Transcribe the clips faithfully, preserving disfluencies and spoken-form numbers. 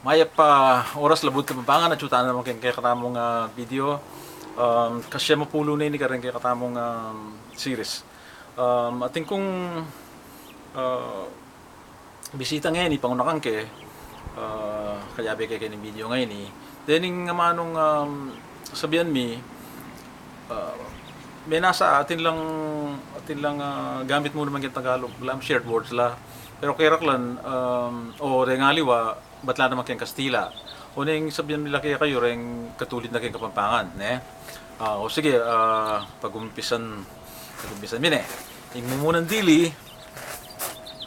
Mayap a oras, Labuad Kapampangan, atyu tana naman keng kekatamung, ah, video. Um, kasiyam a pulu na ini kareng kekatamung, um, series. Um, atin kung, ah, bisita ngeni, pangunakan ke, ah, kayabe ke keni video ngeni. Dening amanung, um, sabian mi, ah, menasa, atin lang, atin lang, ah, gamit mu naman keng Tagalog, lam shared words la. Pero keraklan, um, o reng aliwa, batla naman keng Kastila. O neng sabian mi la kekayu reng katulid na keng Kapampangan, ne? Ah, o sige, ah, pagumpisan, pagumpisan mi ne. Ing mumunang dili,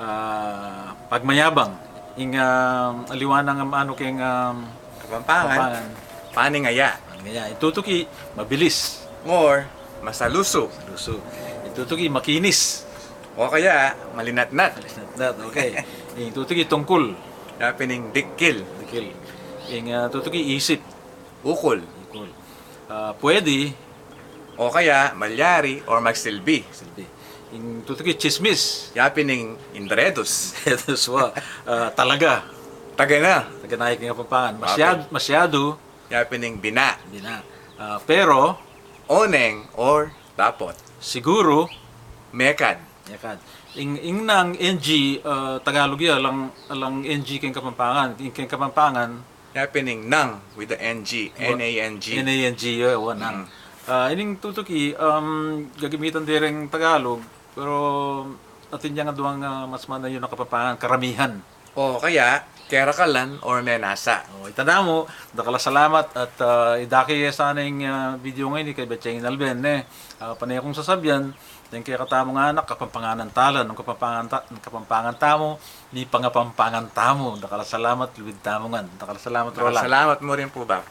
ah, pagmayabang. Ing, ah, aliwa nang amanu keng, ah, Kapampangan. Kapampangan. Paningaya. Paningaya. Ing tutuki, mabilis. Or masalusu. Masalusu. Ing tutuki, makinis. O kaya malinatnat. Malinatnat, okay. Ing tutuki, tungkul. Ya pin ing dikil. Dikil. Ing, ah, tutuki, isip. Ukul. Ukul. Ah, pwede. O kaya malyari or magsilbi. Silbi. Ing tutuki, tsismis. Ya pin ing indaredus. Indaredus, wa. Ah, talaga. Taga na. Taga na ing Kapampangan. Masyad-, masyadu. Ya pin ing bina. Bina. Ah, pero. Oneng or dapot. Siguru. Mekad. Mekad. Ing, ing nang N G, ah, Tagalog ya, alang, alang N G keng Kapampangan. Ing keng Kapampangan, ya pin ing nang with the N G, wa-, N A N G. N A N G, ya, wa, nang. Mm. Ah, ining tutuki, um, gagamitan de reng Tagalog, pero atin yang aduang, ah, mas manayun a Kapampangan, karamihan. O kaya, kerakalan or menasa. O, ita namu, dakal a salamat at, ah, idake sana ing, ah, video ngeni keng Betseng Alben, ne? Ah, pane kung sasabian, deng kekatamung anak, Kapampanganan tala, nung Kapampangan ta-, nung Kapampangan tamu, mipangapampangan tamu. Dakal a salamat, luid tamu ngan. Dakal a salamat, Roland. Dakal a salamat mu rin pu, Bap.